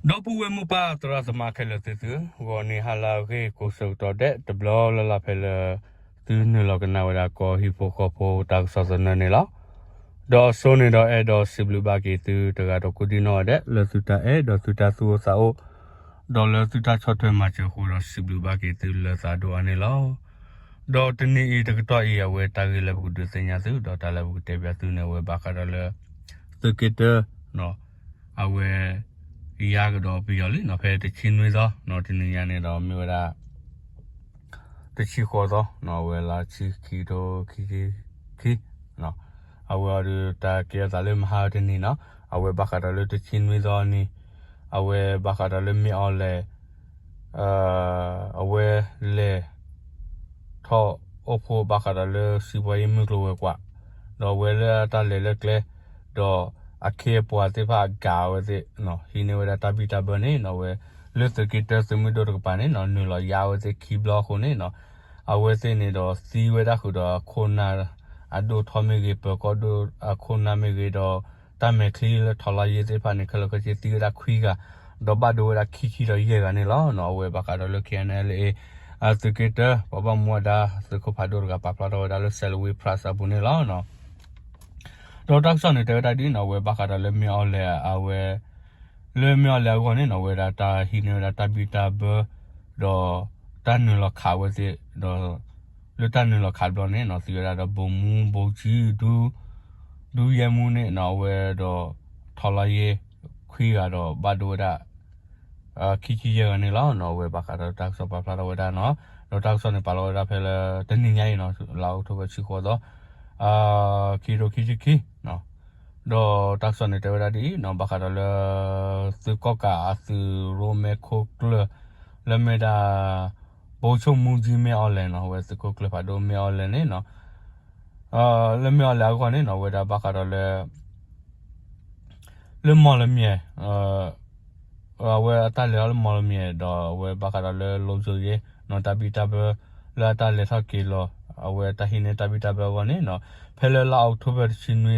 ဒီပုၢ်ဝဲၢ်မိၢ်ပၢ်သရၣ်သမါခဲလၢာ်သ့ၣ်သုဧၢ, ဂီၤနံၤဟါလၢအဂ့ၤကိးဆၢကတီၢ်ဒဲး တဘျီလၢ်လၢ်ဖဲလၢ သုနုာ်လီၤကနၣ်ဝဲဒၣ်ကီၢ်ဟံၣ်ဖိဃီဖိတၢ်ကစီၣ်သနၢၣ်န့ၣ်လီၤ. ဒီးအစိန့ၣ်ဒီးအဲၣ်ဒိးစံးဘျုးဘၣ်က့ၤသုတဂၤဒီးကိးဒံနီၢ်ဂၤဒဲး လၢသုတၢ်အဲၣ်ဒီးသုတၢ်သူၣ်အိၣ်သးအိၣ် ဒီးလၢသုတၢ်ဆီၣ်ထွဲမၤစၢၤအဃိဒီးစံးဘျုးဘၣ်က့ၤသုလၢသးဒိၣ်အါန့ၣ်လီၤ. ဒီးတနံၤအံၤတကတီၢ်အံၤ အဝဲတၢ်ဂ့ၢ်လၢပကဒုးသ့ၣ်ညါသု ဒီးတၢ်လၢပကတဲဘၣ်သုန့ၣ် အဝဲဘၣ်ဃးဒီးလၢ သုးက့တၢ အဝဲ ယါကဒီးပယီၤလံနီၤ ဖဲတဆံနွံသီ တနံၤညါန့ၣ်ဒီးမ့ၢ်ဝဲဒၣ် တဆံဃိးသီ အဝဲလါဆံခံထိခံဆံခံ အဝဲအီၤဒုးတၢ်ကဲထီၣ်သးလၢမဟါတနံၤနီၤ အဝဲဘၣ်ဃးဒီးလၢတဆံနွံသီနံၤ အဝဲဘၣ်ဃးဒီးလၢမ့ၢ်အီၤလဲၣ် အဝဲလဲၤ ထီၣ်အိၣ်ဖှိၣ်ဘၣ်ဃးဒီးလၢစံးပှၤယ့ၢ်မုၢ်ကျိၤဝဲၤကွာ် ဒီးအဝဲလၢအတၢ်လဲၤလၢကျဲ ဒီးအခ့အပှၤသ့ၣ်တဖၣ်အဂၤအဝဲသ့ၣ် ဟံးန့ၢ်ဝဲဒၣ်တၢ်ဘံၣ်တၢ်ဘၢန့ၣ်နီၤ အဝဲ လၢသုးက့တၢသုးမုၢ်ဒိၣ်တကပၤန့ၣ်နီၤ နုာ်လီၤယါအဝဲသ့ၣ်ခံဘျီအဃိန့ၣ်နီၤ အဝဲသ့ၣ်န့ၣ်ဒီးသံဝဲဒၣ်ဃုာ်ဒီးအခိၣ်နၢ်အဒိၣ်ထီၣ်မ့ၢ်ဂ့ၤ ပၢၤကီၢ်ဒိၣ်အခိၣ်နၢ်မ့ၢ်ဂ့ၤဒီး တၢ်မဲာ်ချံလၢထီလါယ့သ့ၣ်တဖၣ်န့ၣ် ခဲလၢာ်ခဲဆ့သံဝဲဒၣ်ခွံဂၤ ဒီးဘၣ်ဒိဝဲဒၣ်ခံဆံဒီးယဲၢ်ဂၤန့ၣ်လီၤ. အဝဲဘၣ်ဃးဒီးလၢ K N L A အသုးက့တၢ ပှၤဘၣ်မူဘၣ်ဒါသုးခိၣ်ဖးဒိၣ်တဂၤပာ်ဖျါထီၣ်ဝဲဒၣ်လၢ Salween Press အပူၤန့ၣ်လီၤ. ဒီးတၢ်ကစီၣ်န့ၣ်တဲဝဲဒၣ်ဒ်နီၤ အဝဲဘၣ်ဃးဒီးလၢမ့ၢ်အီၤလဲၣ် အဝဲ လၢမ့ၢ်အီၤလဲၣ်အဂီၢ်န့ၣ်နီၤ အဝဲဒၣ်တၢ်ဟံးန့ၢ်ဝဲဒၣ်တၢ်ဘံၣ်တၢ်ဘၢ ဒီးတၢ်နုာ်လီၤခးဝဲသ့ၣ် ဒီး လၢတၢ်နုာ်လီၤခးတဘျီန့ၣ်နီၤ သံဝဲဒၣ်ဒီးဘိၣ်မူဘိၣ်ကၠံ ဒု ရဲမှူးန့ၣ်နီၤ အဝဲဒီး ထီလါယ့ ခွံဂၤဒီးဘၣ်ဒိဝဲဒၣ် ခံဆံယဲၢ်ဂၤန့ၣ်လီၤ. အဝဲဘၣ်ဃးဒီးတၢ်ကစီၣ်ပာ်ဖျါထီၣ်ဝဲဒၣ်နီၤ ဒီးတၢ်ကစီၣ်န့ၣ်ပာ်လီၤဝဲဒၣ်ဖဲလၢတနံၤညါအံၤနီၤ လါအီးကထိဘၢၣ်တဆံဃိးသီ ခံကထိခံဆံခံ ဒီးတၢ်ကစီၣ်န့ၣ်တဲဝဲဒၣ်ဒ်အံၤနီၤ ဘၣ်ဃးဒီးလၢ သုးကီၣ်ကးအသုးရိၣ်မဲခိၣ်ကျၢၢ် လၢမ့ၢ်ဒၣ် ဘိဆိၣ်မူကၠံမ့ၢ်အီၤလဲၣ်နီၤ အဝဲသုးခိၣ်ကျၢၢ်ဖးဒိၣ်မ့ၢ်အီၤလဲၣ်န့ၣ်နီၤ လၢမ့ၢ်အီၤလဲၣ်အဂီၢ်န့ၣ်နီၤ အဝဲဒၣ်ဘၣ်ဃးဒီးလၢ လၢမီၢ်လမၠဲၣ် အဝဲအတၢ်လဲၤထီၣ်လၢမီၢ်လမၠဲၣ် ဒီးအဝဲဘၣ်ဃးဒီးလၢ လိၤစိၤယ့ နီၤ တၢ်ဘံၣ်တၢ်ဘၢ လၢအတၢ်လဲၤထီၣ်က့ၤလီၤ အဝဲတၢ်ဟံးန့ၢ်တၢ်ဘံၣ်တၢ်ဘၢအဂီၢ်န့ၣ်နီၤ ဖဲလၢလါအီးကထိဘၢၣ်တဆံနွံသီ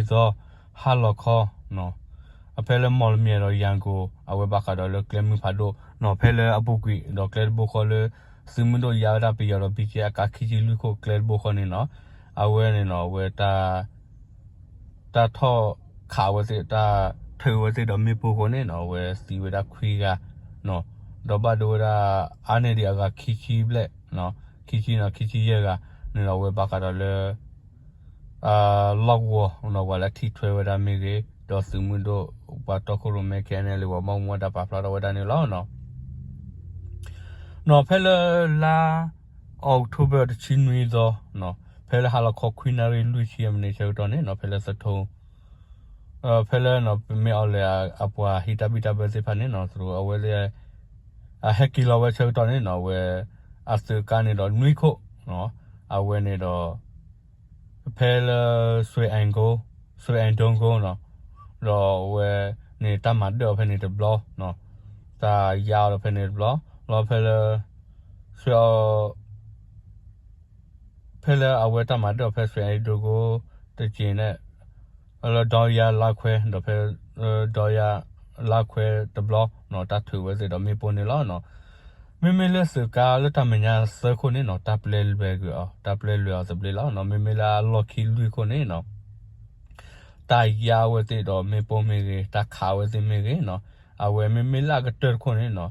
ဟါလီၤခီ ဖဲလၢမီၢ်လမၠဲၣ်ဒီးယၤကိာ် အဝဲဘၣ်ဃးဒီးလၢကျဲမုၢ်ဖးဒိၣ်နီၤ ဖဲလၢအပူၤကွံာ်ဒီးကျဲတဘိဃီလၢ သုးမုၢ်ဒိၣ်ယါဝဲဒၣ်ပယီၤဒီး ဘံၣ်ကဲအကါခံဆံလွံၢ်ခိၣ်ကျဲတဘိဃီန့ၣ်နီၤ အဝဲန့ၣ်နီၤ အဝဲတၢ် တၢ်ထီၣ်ခးဝဲသ့ၣ် တၢ်ထုးဝဲသ့ၣ်ဒီးမ့ၣ်ပိၢ်အဃိန့ၣ်နီၤ အဝဲသံဝဲဒၣ်ခွံဂၤ ဒီးဘၣ်ဒိဝဲဒၣ်အါန့ၢ်ဒံးအဂၤခံဆံဘျဲၣ် ခံဆံနီၤ ခံဆံယဲၢ်ဂၤန့ၣ်ဒီး အဝဲဘၣ်ဃးဒီးလၢ လီၢ်ကဝီၤနီၤ ပှၤလၢထံၣ်ထွဲဝဲဒၣ်မ့ၢ်ဂ့ၤ ဒီးသုးမုၢ်ဒိၣ် ပှၤတီခိၣ်ရိၣ်မဲ K N L A ပှၤဘၣ်မူဘၣ်ဒါပာ်ဖျါထီၣ်ဝဲဒၣ်န့ၣ်လီၤ. နီၤ ဖဲလၢလါအီးကထိဘၢၣ်တဆံနွံသီ ဖဲလၢဟါလီၤခီခွံနၣ်ရံၣ်လွံၢ်ဆံမံးနံးဆၢကတီၢ်န့ၣ်နီၤ ဖဲလၢသထိ ဖဲလၢနီၤ ပမ့ၢ်အီၤလဲၣ်အပှၤဟံးတၢ်ဘံၣ်တၢ်ဘၢသ့ၣ်တဖၣ်န့ၣ်နီၤ သထိအဝဲသ့ၣ် အဟဲက့ၤလီၤဝဲဆၢကတီၢ်န့ၣ်နီၤ အဝဲ အသုးကါန့ၣ်ဒီးနွံခိၣ် အဝဲန့ၣ်ဒီး ဖဲလၢ စွဲအဲၣ်ဒိၣ်ကိနီၤ ဒီးအဝဲန့ၣ်တၢ်မၤဒၢၣ်အီၤဖဲန့ၣ်တဘျီ တၢ်ယါအီၤဒီးဖဲန့ၣ်တဘျီ လီၤဖဲလၢ စွဲ ဖဲလၢအဝဲတၢ်မၤဒၢၣ်အီၤဖဲစွဲအဲၣ်ဒိၣ်ကိ တက့ၢ်န့ၣ် လၢဒီယါလါခွဲ ဒီးဖဲ ဒီယါလါခွဲတဘျီ တၢ်ထုးဝဲသ့ၣ်ဒီးမ့ၣ်ပိၢ်န့ၣ်လီၤ. မ့မ့ၢ်လၢသုးကါလၢတၢ်မဲာ်ညါသၢခိၣ်န့ၣ်နီၤ တၢ်ပျဲလွဲၤကွံာ်အီၤ တၢ်ပျဲလွဲၤအီၤသဘျ့လီၤ. မ့မ့ၢ်လၢအလီၢ်ခံလွံၢ်ခိၣ်န့ၣ်နီၤ တၢ်ယါဝဲသ့ၣ်ဒီးမ့ၣ်ပိၢ်မ့ၢ်ဂ့ၤ တၢ်ခးဝဲသ့ၣ်မ့ၢ်ဂ့ၤနီၤ အဝဲမ့မ့ၢ်လၢအကတၢၢ်တခိၣ်န့ၣ်နီၤ လၢ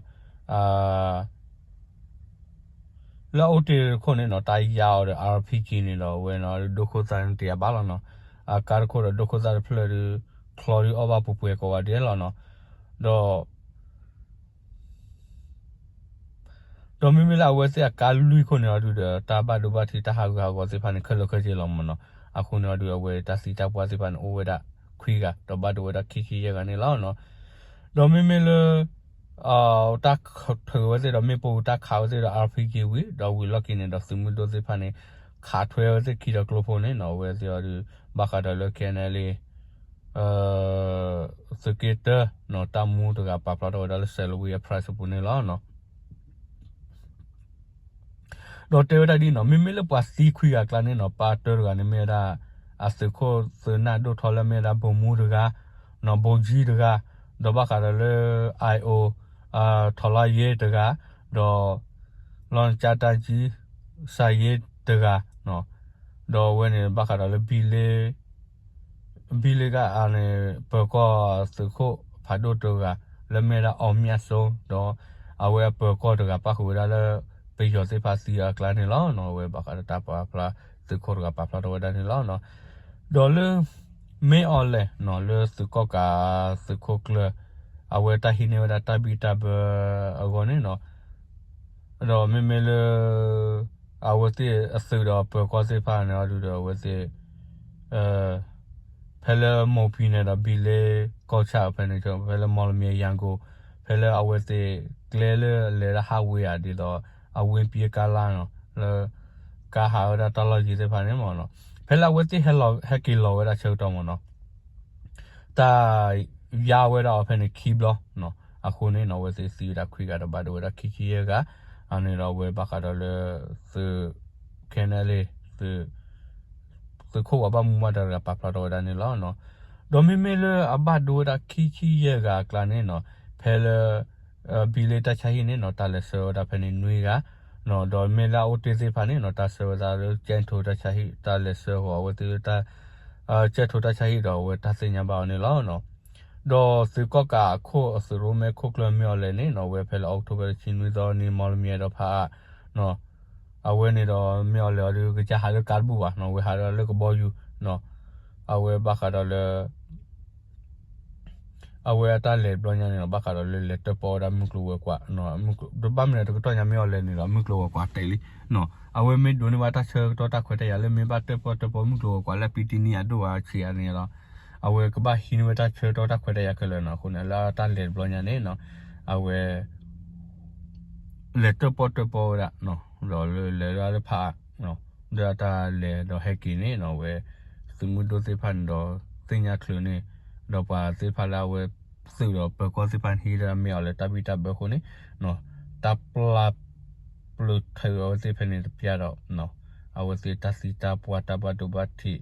အအိၣ်တ့ၢ်တခိၣ်န့ၣ်နီၤ တၢ်ယါအီၤဒီး R P G န့ၣ်ဒီး အဝဲဒိၣ်ခိၣ်သၣ်န့ၣ်တယၤဘၣ်လီၤနီၤ. အကါတခိၣ်ဒီးဒိၣ်ခိၣ်သၣ်တဖျၢၣ်ဒီး ချီဒုးအီၣ်ဘၣ်ပှဲၤပှဲၤကိးဂၤဒဲးလီၤနီၤ. ဒီး ဒီးမ့မ့ၢ်လၢအဝဲသ့ၣ်အကါလွံၢ်ခိၣ်န့ၣ်အီၤဒုးဒီး တၢ်ဘၣ်ဒိဘၣ်ထံးတၢ်ဟးဂူာ်ဟးဂီၤသ့ၣ်တဖၣ်န့ၣ် ခဲလၢာ်ခဲဆ့လီၤမ့ၢ်နီၤ. အဃိန့ၣ်အီၤဒုး အဝဲတၢ်သံတၢ်ပှၢ်သ့ၣ်တဖၣ်န့ၣ် အိၣ်ဝဲဒၣ်ခွံဂၤ ဒီးဘၣ်ဒိဝဲဒၣ်ခံဆံယဲၢ်ဂၤန့ၣ်လီၤ. ဒီးမ့မ့ၢ်လၢ တၢ်ထုးဝဲသ့ၣ်ဒီးမ့ၣ်ပိၢ် တၢ်ခးဝဲသ့ၣ်ဒီး R P G ဝံၤ ဒီးဝံၤလီၢ်ခံန့ၣ်ဒီး သုးမုၢ်ဒိၣ်သ့ၣ်တဖၣ်န့ၣ် ခးထွဲဝဲသ့ၣ်ခံဒီးကျိဖိန့ၣ်နီၤ အဝဲသ့ၣ်အီၤဒုး ဘၣ်ဃးဒီးလၢ K N L A သုးက့တၢ တၢ်မူတဂၤပာ်ဖျါထီၣ်ဝဲဒၣ်လၢ Salween Press အပူၤန့ၣ်လီၤ. ဒီးတဲဝဲဒၣ်ဒ်နီၤ မ့မ့ၢ်လၢပှၤသံခွံဂၤအကျါန့ၣ်နီၤ ပၢ်တၢတဂၤန့ၣ်မ့ၢ်ဝဲဒၣ် အသုးခိၣ်သုးနၢ်ဒိၣ်ထီၣ်လၢမ့ၢ်ဝဲဒၣ် ဗိုလ်မှူး တဂၤ နီၤ ဗိုလ်ကြီး တဂၤ ဒီးဘၣ်ဃးဒီးလၢ I O ထီၣ်လါယ့တဂၤ, ဒီး လီနကၠါတၢ်ကံ စၢ်ယ့တဂၤ, ဒီးအဝဲန့ၣ်ဘၣ်ဃးဒီးလၢ ဘံလ့ကါန့ၣ် ပၢၤကီၢ်သုးခိၣ်ဖးဒိၣ်တဂၤ လၢမ့ၢ်ဒၣ်အီၣ်မၠၣ်စိ, ဒီးအဝဲအပၢၤကီၢ်တဂၤပၣ်ဃုာ်ဝဲဒၣ်လၢ ပယီၤသ့ၣ်တဖၣ်သံအကျါန့ၣ်လီၤ. အဝဲဘၣ်ဃးဒီးတၢ်ပာ်ဖျါ သုးခိၣ်တဂၤပာ်ဖျါထီၣ်ဝဲဒၣ်န့ၣ်လီၤ. ဒီးလၢ မ့ၢ်အီၤလဲၣ် လၢသုးကီၣ်ကးသုးခိၣ်ကျၢၢ် အဝဲတၢ်ဟံးန့ၢ်ဝဲဒၣ်တၢ်ဘံၣ်တၢ်ဘၢအဂီၢ်န့ၣ်လီၤ. ဒီးမ့မ့ၢ်လၢ အဝဲသ့ၣ်အသုးဒီးပၢၤကီၢ်သ့ၣ်တဖၣ်န့ၣ်အီၤဒုဒီးအဝဲသ့ၣ် ဖဲလၢမိၢ်ဖံန့ၣ်ဒီးဘံလ့ကီၢ်ဆၣ်ဖဲန့ၣ် ဖဲလၢမီၣ်လမံၤယၣ်ကိၣ် ဖဲလၢအဝဲသ့ၣ်ကျဲလၢအလဲၤဒၣ်ဟးဝ့ၤဧါဒ်သိး အဝ့ၤပံကါလါနီၤ လၢ ကါဟးဝဲဒၣ်တၢ်လီၢ်ယံၤသ့ၣ်တဖၣ်န့ၣ်မ့ၢ်နီၤ ဖဲလၢအဝဲသ့ၣ်ဟဲက့ၤလီၤဝဲဒၣ်ဆၢကတီၢ်မ့ၢ်နီၤ တၢ် ယါဝဲဒၣ်အီၤဖဲန့ၣ်ခံဘျီနီၤ အဃိန့ၣ်နီၤ အဝဲသ့ၣ်သံဝဲဒၣ်ခွံဂၤဒီးဘၣ်ဒိဝဲဒၣ်ခံဆံယဲၢ်ဂၤ အန့ၣ်ဒီးအဝဲဘၣ်ဃးဒီးလၢ သုး ခဲန့ၣ်လံ သုး သုးခိၣ်ပှၤဘၣ်မူဘၣ်ဒါတဂၤပာ်ဖျါထီၣ်ဝဲဒၣ်န့ၣ်လီၤ. ဒီးမ့မ့ၢ်လၢအဘၣ်ဒိဝဲဒၣ်ခံဆံယဲၢ်ဂၤအကျါန့ၣ်နီၤ ဖဲလၢ ဘံလ့တၢ်ဆါဟံၣ်န့ၣ်နီၤ တၢ်လဲၤဆှၢဝဲဒၣ်ဖဲန့ၣ်နွံဂၤ ဒီးမ့ၢ်လၢအအိၣ်တ့ၢ်သ့ၣ်တဖၣ်န့ၣ်နီၤ တၢ်ဆှၢဝဲဒၣ်လၢကၠဲၣ်ထိတၢ်ဆါဟံၣ် တၢ်လဲၤဆှၢဃီၤအဝဲသ့ၣ်လၢတၢ် ကၠဲၣ်ထိတၢ်ဆါဟံၣ်ဒီးအဝဲတၢ်သ့ၣ်ညါဘၣ်အီၤန့ၣ်လီၤ. ဒီးသုးကီၣ်ကးအခိၣ်အသုးရိၣ်မဲခိၣ်ကျၢၢ်မ့ၢ်အီၤလဲၣ်န့ၣ်နီၤ အဝဲဖဲလၢ October တဆံနွံသီန့ၣ် မီၣ်လမံၤဒီးဖးအါ အဝဲန့ၣ်ဒီးမ့ၢ်အီၤလဲၣ်အီၤဒုးကစၢ်ဟးလၢကါတဘူၣ်ဘၣ်နီၤ အဝဲဟးလၢကဘီယူၤ အဝဲဘၣ်ဃးဒီးလၢ အဝဲအတၢ်လဲၤတဘျီညါန့ၣ်ဒီး ဘၣ်ဃးဒီးလၢလဲၤတၢၣ်ပီၣ်ဝဲဒၣ်မုၢ်ကျိၤဝဲၤကွာ် ဘၣ်မနုၤတကတီၢ်ညါမ့ၢ်အီၤလဲၣ်န့ၣ်ဒီး မုၢ်ကျိၤဝဲၤကွာ်တဲာ်လံ အဝဲမ့ၢ်ဒိးန့ၢ်ဘၣ်တၢ်ဆၢကတီၢ်တၢ်ခွဲးတၢ်ယာ်လၢမ့ၢ်ဘၣ်တၢၣ်ပီၣ်တၢၣ်ပီၣ်မုၢ်ကျိၤဝဲၤကွာ်လၢပံတံနံအဒိၣ်အဆံးအါန့ၣ်ဒီး အဝဲကဘၣ်ဟံးန့ၢ်ဝဲတၢ်ဆၢကတီၢ်တၢ်ခွဲးတၢ်ယာ်ခဲလၢာ်နီၤ အဃိန့ၣ် လၢအတၢ်လဲၤတဘျီညါန့ၣ်နီၤ အဝဲ လဲၤတၢၣ်ပီၣ်တၢၣ်ပီၣ်ဝဲဒၣ် ဒီးလၢလဲၤဒၣ်လၢဖးအါ ဒီးအတၢ်လဲၤဒီးဟဲက့ၤန့ၣ်နီၤ အဝဲ သုးမုၢ်ဒိၣ်သ့ၣ်တဖၣ်န့ၣ်ဒီး သ့ၣ်ညါချုးန့ၣ် ဒီးပှၤသ့ၣ်တဖၣ်လၢအဝဲ သုးဒီးပၢၤကီၢ်သ့ၣ်တဖၣ်ဟံးဒၣ်မ့ၢ်အီၤလၢတၢ်ဘံၣ်တၢ်ဘၢအဃိန့ၣ် တၢ်ပျၢ် ပျၢၤထုးအဝဲသ့ၣ်ဖဲန့ၣ်တပျၢ်ဒီး အဝဲသ့ၣ်တၢ်သံတၢ်ပှၢ်တၢ်ဘၣ်ဒိဘၣ်ထံး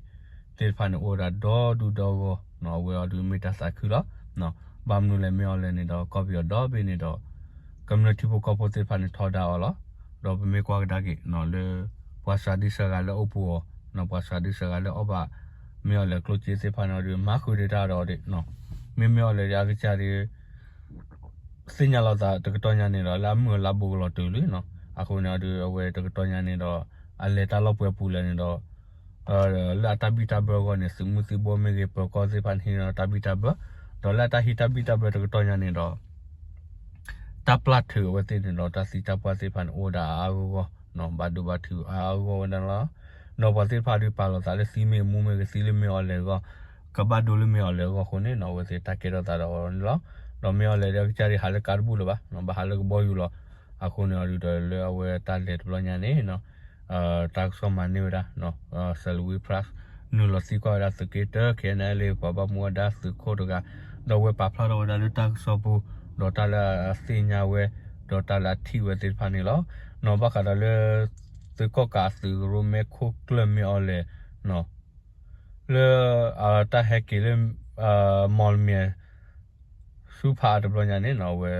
သ့ၣ်တဖၣ်န့ၣ်အိၣ်ဝဲဒၣ်ဒီဒူၣ်ဒီဂီၢ် အဝဲအီၤဒုးမ့ၢ်တၢ်သးခုလီၤ. ဘၣ်မနုၤလဲၣ်မ့ၢ်အီၤလဲၣ်န့ၣ်ဒီး ကီၢ်ပယီၤဒီဘ့ၣ်န့ၣ်ဒီး ကမျၢၢ်ထံဖိကီၢ်ဖိသ့ၣ်တဖၣ်န့ၣ်ထီဒါအီၤလီၤ. ဒီးပမ့ၢ်ကွၢ်ကဒါက့ၤလၢ ပှၤစှၤဒံစှၤဂၤလၢအိၣ်ပူၤအီၤ ပှၤစှၤဒံစှၤဂၤလၢအီၣ်ဘၣ် မ့ၢ်အီၤလဲၣ်ကျိၣ်စ့သ့ၣ်တဖၣ်န့ၣ်အီၤဒုး မၤဃုာ်ဒံးတၢ်ဒီးဒ် မ့မ့ၢ်အီၤလဲၣ်ဒ်အကစၢ်ဒုး သ့ၣ်ညါလီၤသးတကတီၢ်ညါန့ၣ်ဒီး လၢအမုၢ်အလါဘူးကလီၤတုၤလံနီၤ အဃိန့ၣ်အီၤဒုး အဝဲတကတီၢ်ညါန့ၣ်ဒီး အလဲၤတၢ်လီၢ်ပှဲၤပူၤလဲၣ်န့ၣ်ဒီး လၢအတၢ်ဘံၣ်တၢ်ဘၢအဂီၢ်န့ၣ် သုးမုၢ်သံၣ်ဘိမ့ၢ်ဂ့ၤ ပၢၤကီၢ်သ့ၣ်တဖၣ်န့ၣ်ဟံးန့ၢ်တၢ်ဘံၣ်တၢ်ဘၢ ဒီးလၢအတၢ်ဟံးတၢ်ဘံၣ်တၢ်ဘၢတကတီၢ်ညါန့ၣ်ဒီး တၢ်ပျၢ်ထုးအဝဲသ့ၣ်န့ၣ်ဒီး တၢ်သံတၢ်ပှၢ်သ့ၣ်တဖၣ်န့ၣ် အိၣ်ဝဲဒၣ်အါအါဂီၢ်ဂီၢ် ဘၣ်ဒိဘၣ်ထံးအါအါဂီၢ်ဂီၢ်ဝဲဒၣ်လီၤ. ဒီးပှၤသ့ၣ်တဖၣ်ဒုးပာ်လီၤသးလၢသံမ့ၢ်မူမ့ၢ်ဂ့ၤ သံလၢမ့ၢ်အီၤလဲၣ်အဂီၢ် ကဘၣ်ဒိလၢမ့ၢ်အီၤလဲၣ်အဂီၢ်အဃိန့ၣ်နီၤ အဝဲသ့ၣ်တၢ်ကဲထီၣ်သးဒီးအီၤန့ၣ်လီၤ. ဒီးမ့ၢ်အီၤလဲၣ်ဒ်အကစၢ်ဒုးဟးလၢကါတဘူၣ်လၢၤဘၣ် ဘၣ်ဟးလၢကဘီယူၤလီၤ. အဃိန့ၣ်အီၤဒုးဒီးလၢအဝဲတၢ်လဲၤတဘျီညါန့ၣ် တၢ်ကစီၣ်မၤန့ၢ်ဝဲဒၣ် Salween Press နုာ်လီၤသံကွၢ်ဝဲဒၣ်သုးက့တၢ ခဲအံၤန့ၣ်လၢပှၤဘၣ်မူဘၣ်ဒါသုးခိၣ်တဂၤ ဒီးအဝဲပာ်ဖျါထီၣ်ဝဲဒၣ်လၢတၢ်ကစီၣ်ပူၤ ဒီးတၢ်လၢအသ့ၣ်ညါဝဲ ဒီးတၢ်လၢအထံၣ်ဝဲသ့ၣ်တဖၣ်န့ၣ်လီၤ. နီၤဘၣ်ဃးဒီးလၢ သုးကီၣ်ကးအသုးရိၣ်မဲခိၣ်ကျၢၢ်မ့ၢ်အီၤလဲၣ် လၢ တၢ်ဟဲက့ၤလၢ မီၣ်လမံၤ ဆူဖးအါတဘျီညါန့ၣ်နီၤ အဝဲ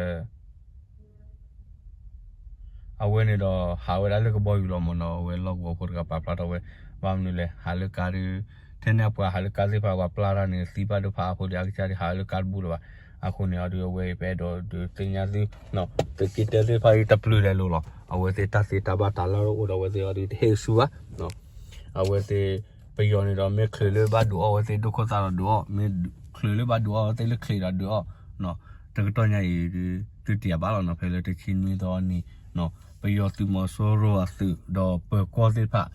အဝဲန့ၣ်ဒီးဟးဝဲဒၣ်လၢကဘီယူၤလီၤမ့ၢ်နီၤ အဝဲလီၢ်ကဝီၤဖိတဂၤပာ်ဖျါထီၣ်ဝဲ ဘၣ်မနုၤလဲၣ် ဟးလၢကါဒုး ထဲန့ၣ်အပှၤဟးလၢကါသ့ၣ်တဖၣ်ပှၤပျၢ်တၢ်န့ၣ် သံဘၣ်ဒိဖးအါဖိဒံး အကစၢ်ဒုးဟးလၢကါတဘူၣ်လၢၤဘၣ်. အဃိန့ၣ်အီၤဒုး အဝဲပအဲၣ်ဒိးဒုးသ့ၣ်ညါသု သုးက့တၢသ့ၣ်တဖၣ်ဒုးတပျုၤလဲၤလိာ်လီၤ. အဝဲသ့ၣ်တၢ်သ့တၢ်ဘၣ်တၢ်လၢအိၣ်ဒီးအဝဲသ့ၣ်အီၤဒုးတဟ့ၣ်ဆူဘၣ် အဝဲသ့ၣ် ပယီၤန့ၣ်ဒီးမ့ၢ်ချုးလၢဘၣ်ဒုးအီၣ်အဝဲသ့ၣ်ဒိၣ်ခိၣ်သၣ်ဒီးဒုးအီၣ် မ့ၢ်ချုးလၢဘၣ်ဒုးအီၣ်အဝဲသ့ၣ်လၢချံးဒီးဒုးအီၣ် တကတီၢ်ညါအံၤဒုး သုတယၤဘၣ်လီၤနီၤ ဖဲလၢတဆံနွံသီအနံၤ ပယီၤသုးမီၤစိရိၤအသုးဒီးပၢၤကီၢ်သ့ၣ်တဖၣ်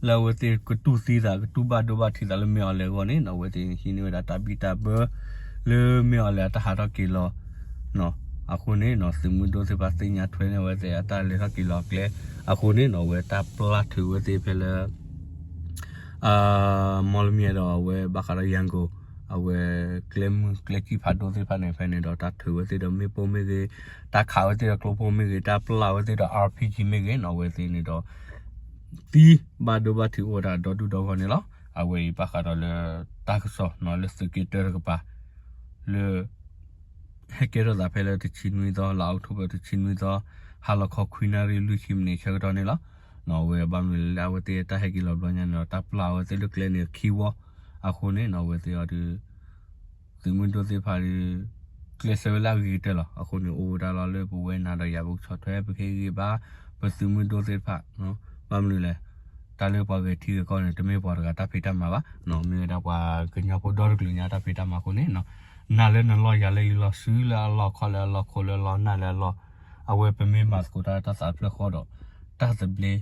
လၢအဝဲသ့ၣ်ကတူၢ်သံသး ကတူၢ်ဘၣ်ဒိဘၣ်ထံးသးလၢမ့ၢ်အီၤလဲၣ်အဂီၢ်န့ၣ်နီၤ အဝဲသ့ၣ်ဟံးန့ၢ်ဝဲဒၣ်တၢ်ဘံၣ်တၢ်ဘၢ လၢမ့ၢ်အီၤလဲၣ်အတၢ်ဟးထီၣ်က့ၤလီၤ အဃိန့ၣ်နီၤ သုးမုၢ်ဒိၣ်သ့ၣ်တဖၣ်သ့ၣ်ညါထွဲန့ၢ်အဝဲသ့ၣ်အတၢ်လဲၤထီၣ်က့ၤလီၤအကျဲ အဃိန့ၣ်နီၤ အဝဲတၢ်ပျၢ်ထုးဝဲသ့ၣ်ဖဲလၢ မီၣ်လမံၤဒီးအဝဲဘၣ်ဃးဒီးယၣ်ကိၣ် အဝဲကျဲမုၢ်ကျဲကံၢ်ဖးဒိၣ်သ့ၣ်တဖၣ်န့ၣ် ဖဲန့ၣ်ဒီးတၢ်ထုးဝဲသ့ၣ်ဒီးမ့ၣ်ပိၢ်မ့ၢ်ဂ့ၤ တၢ်ခးဝဲသ့ၣ်ဒီးကျိဖိမ့ၢ်ဂ့ၤ တၢ်ပျၢ်ဝဲသ့ၣ်ဒီး RPG မ့ၢ်ဂ့ၤနီၤ အဝဲသ့ၣ်န့ၣ်ဒီး သံဘၣ်ဒိဘၣ်ထံးအိၣ်ဝဲဒၣ်ဒီဒူၣ်ဒီဂီၢ်န့ၣ်လီၤ. အဝဲအံၤဘၣ်ဃးဒီးလၢ တၢ်ကစီၣ်နီၤ လၢသုးက့တၢတကပၤ လၢ ဟဲကဲထီၣ်သးဖဲလၢတဆံနွံသီ လါအီးကထိဘၢၣ်တဆံနွံသီ ဟါလီၤခီခွံနၣ်ရံၣ်လွံၢ်ဆံမံးနံးဆၢကတီၢ်န့ၣ်လီၤ. အဝဲဘၣ်မနုၤလဲၣ် အဝဲသ့ၣ်တၢ်ဟဲက့ၤလီၤဘျီညါန့ၣ်ဒီး တၢ်ပျၢ်အဝဲသ့ၣ်လၢကျဲန့ၣ်ခံဝီ အဃိန့ၣ် အဝဲသ့ၣ်အီၤဒီး သုးမုၢ်ဒိၣ်သ့ၣ်တဖၣ်ဒီး ကျဲးစၢးဝဲလၢအဂ့ၤကတၢၢ်လီၤ. အဃိန့ၣ် အိၣ်ဝဲဒၣ်လီၤလၢပဝဲနၤဒီးယၤ ပကဆီၣ်ထွဲ ပကဟ့ၣ်ဂံၢ်ဘါ ပသုးမုၢ်ဒိၣ်သ့ၣ်တဖၣ် ဘၣ်မနုၤလဲၣ် တၢ်လၢပှၤဂဲၤထံဂဲၤကီၢ်န့ၣ် တမ့ၢ်ပှၤတဂၤတၢ်ဖံးတၢ်မၤဘၣ်, မ့ၢ်ဝဲဒၣ်ပှၤကညီဖိဒီတကလုာ်ညါတၢ်ဖံးတၢ်မၤအဃိန့ၣ် နၤလၢနလီၢ်ယၤလၢယလီၢ် စုလၢအလီၢ် ခီၣ်လၢအလီၢ် ခိၣ်လၢအလီၢ် နၢ်လၢအလီၢ်, အဝဲပမ့ၢ်မၤသကိးတၢ်လၢတၢ်သးတဖျၢၣ်ဃီဒီး တၢ်သဘျ့ ဒီး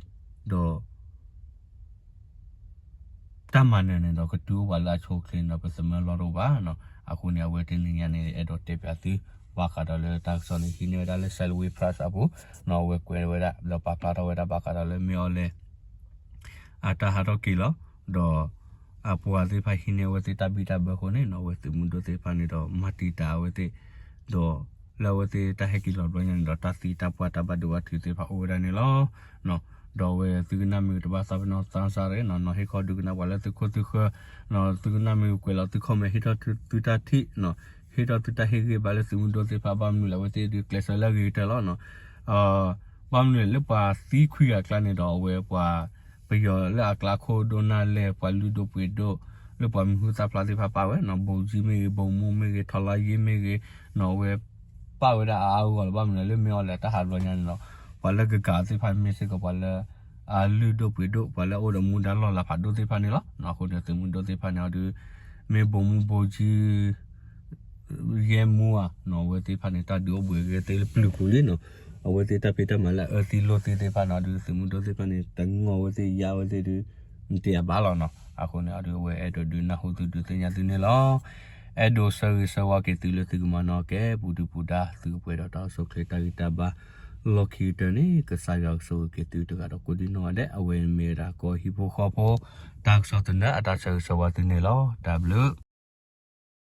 တၢ်မၤနၢၤန့ၣ်ဒီး ကတုၤအိၣ်ပှၤလၢအဆိအချ့န့ၣ်ဒီး ပသမၢလီၢ်တအိၣ်ဘၣ်. အဃိန့ၣ် အဝဲတနံၤညါန့ၣ် အဲၣ်ဒိးတဲပၠးသု ဘၣ်ဃးဒီးလၢတၢ်ကစီၣ်န့ၣ် ဟံးန့ၢ်ဝဲဒၣ်လၢ Salween Press အပူၤ အဝဲကွဲးဝဲဒၣ် ဒီးပာ်ဖျါထီၣ်ဝဲဒၣ်ဘၣ်ဃးဒီးလၢ မင်းအောင်လှိုင် အတၢ်ဟးထီၣ်က့ၤလီၤ ဒီး အပှၤသ့ၣ်တဖၣ်ဟံးန့ၢ်အဝဲသ့ၣ်တၢ်ဘံၣ်တၢ်ဘၢအဃိန့ၣ် အဝဲသုးမုၢ်ဒိၣ်သ့ၣ်တဖၣ်န့ၣ်ဒီး မၤတံာ်တာ်အဝဲသ့ၣ် ဒီးလၢအဝဲသ့ၣ်တၢ်ဟဲက့ၤလီၤဘျီညါန့ၣ်ဒီး တၢ်သံတၢ်ပှၢ်တၢ်ဘၣ်ဒိဘၣ်ထံးသ့ၣ်တဖၣ်အိၣ်ဝဲဒၣ်န့ၣ်လီၤ. ဒီးအဝဲသုကနၣ်မ့ၢ်တဘၣ်သးပ့ၤနီၣ်သးစၢ်ရ့ၣ် နီၢ်ဟ့ၣ်ခီဒုးကနၣ်ပှၤလၢသုခိၣ်သုဃၢၤ သုကနၣ်မ့ၢ်ကွဲးလီၤသု comment ဟ့ၣ်ထီၣ်သုတၢ်ထံၣ် ဟ့ၣ်ထီၣ်သုတၢ်ဟ့ၣ်ဂံၢ်ဘါလၢသုးမုၢ်ဒိၣ်သ့ၣ်တဖၣ် ဘၣ်မနုၤလဲၣ် အဝဲသ့ၣ်ဒုးကျဲးစၢးလၢအဂ့ၤကတၢၢ်လီၤ. ဘၣ်မနုၤလဲၣ်လၢပှၤသံခွံဂၤအကျါန့ၣ်ဒီး အဝဲပှၤ ပယီၤလၢအကျါခိၣ်ဒိၣ်နၢ်လဲၢ် ပှၤလုၢ်ဒိၣ်ပှ့ၤဒိၣ် လၢပှၤမံၤဟူသၣ်ဖျါသ့ၣ်တဖၣ်ပာ်ဝဲနီၤ ဘိုကၠံမ့ၢ်ဂ့ၤ ဘိုမူမ့ၢ်ဂ့ၤ ထီလါယ့မ့ၢ်ဂ့ၤ နီၤ အဝဲ ပာ်ဝဲဒၣ်အါအါဂီၢ်ဂီၢ်လီၤ. ဘၣ်မနုၤလဲၣ် လၢမ့ၢ်အီၤလဲၣ်တၢ်ဟးဘျီညါန့ၣ်လီၤ ပှၤလၢကကးသ့ၣ်တဖၣ်မ့ၢ်စ့ၢ်ကီးပှၤလၢ အလုၢ်ဒိၣ်ပှ့ၤဒိၣ် ပှၤလၢအအိၣ်ဒီးမူဒါလီၢ်လၤဖးဒိၣ်သ့ၣ်တဖၣ်န့ၣ်လီၤ. အဃိန့ၣ် သုးမုၢ်ဒိၣ်သ့ၣ်တဖၣ်န့ၣ်အီၤဒုး မ့ၢ်ဘိုမူဘိုကၠံ ယဲၢ်မူဧါနီၤ အဝဲသ့ၣ်တဖၣ်န့ၣ် တၢ်ဒုးအိၣ်ဘှံးအဂ့ၤသ့ၣ်လၢပျုၤပူၤလံနီၤ အဝဲသ့ၣ်တၢ်ဖံးတၢ်မၤလၢအအၢသံလိာ်သံသ့ၣ်တဖၣ်န့ၣ်အီၤဒုး သုးမုၢ်ဒိၣ်သ့ၣ်တဖၣ်န့ၣ် တငီၢ်ဝဲသ့ၣ်ယါဝဲသ့ၣ်ဒုး နတ့ၢ်အဘၣ်လီၤနီၤ. အဃိန့ၣ်အီၤဒုး အဝဲအဲၣ်ဒိးဒုးနၢ်ဟူသုဒုးသ့ၣ်ညါသုန့ၣ်လီၤ. အဲၣ်ဒိးဆၢဂ့ၤဆၢဝါက့ၤသုလၢသုကမၤနီၣ်ကဲ ပူၤဒုၣ်ပူၤဒါ သုကပှဲၤဒီးတၢ်အိၣ်ဆူၣ်အိၣ်ချ့တၢ်ဂံၢ်တၢ်ဘါ လီၢ်ခံကတၢၢ်န့ၣ် ကစၢ်ယွၤကဆိၣ်ဂ့ၤက့ၤသုတဂၤဒီးကိးဒံနီၢ်ဂၤဒဲး အဝဲမ့ၢ်ဝဲဒၣ်ကီၢ်ဟံၣ်ဖိဃီဖိ တၢ်ကစီၣ်သနၢၣ်အတၢ်ဆၢဂ့ၤဆၢဝါသုန့ၣ်လီၤ. တၢ်ဘျုး